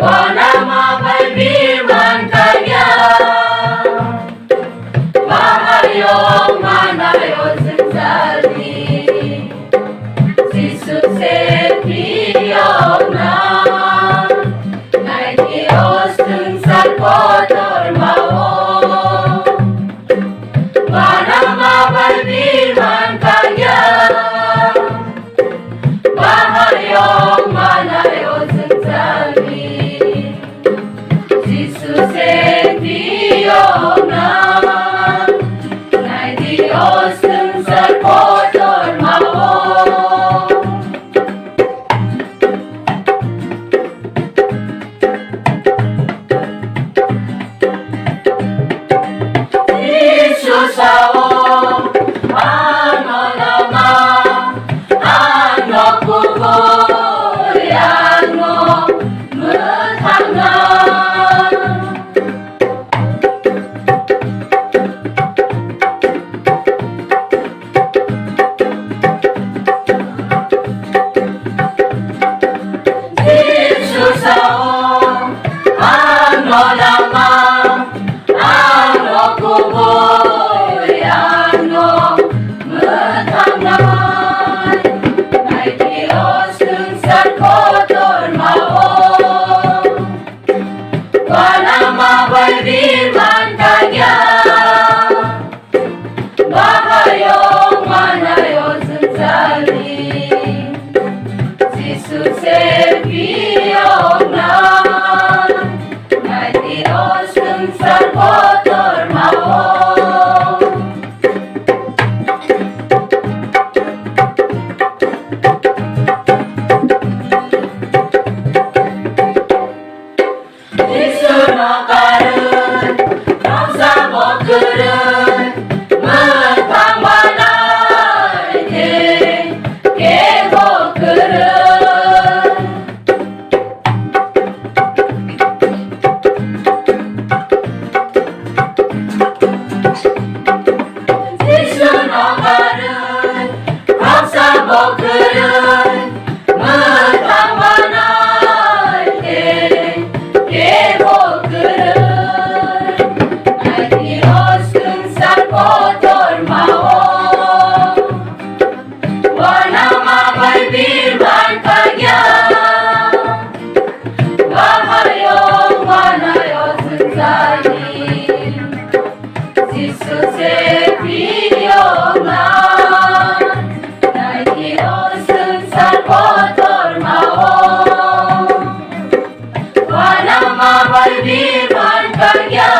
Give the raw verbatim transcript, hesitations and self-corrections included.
Wanama bai birman kaya. Bahayong manayong sengsalni. Jisu se piyona. Naidi o sengsal kotor mao. Wanama bai birman kaya. Bahayong manayong sengsalni. Jisu se piyona. Naidi o sengsal kotor mao. Jisu sao, ano lama, ano kubui, ano mwthangna. Jisu sao, ano lama, ano kubui, ano mwthangna. Naidi o sengsal kotor mao. Wanama bai birman kaya. Bahayong manayong sengsalni. Jisu se piyona. Naidi o sengsal kotor mao. Jisu no karwi, noksa bo kwrwi, mwthang manai khe kebo kwrwi. Jisu no karwi, noksa bo kwrwi, mwthang manai khe kebo kwrwi. Naidi o sengsal kotor mao. Wanama bai birman kaya. Bahayong manayong sengsalni. Jisu se piyona. Naidi o sengsal kotor mao. Wanama bai birman kaya.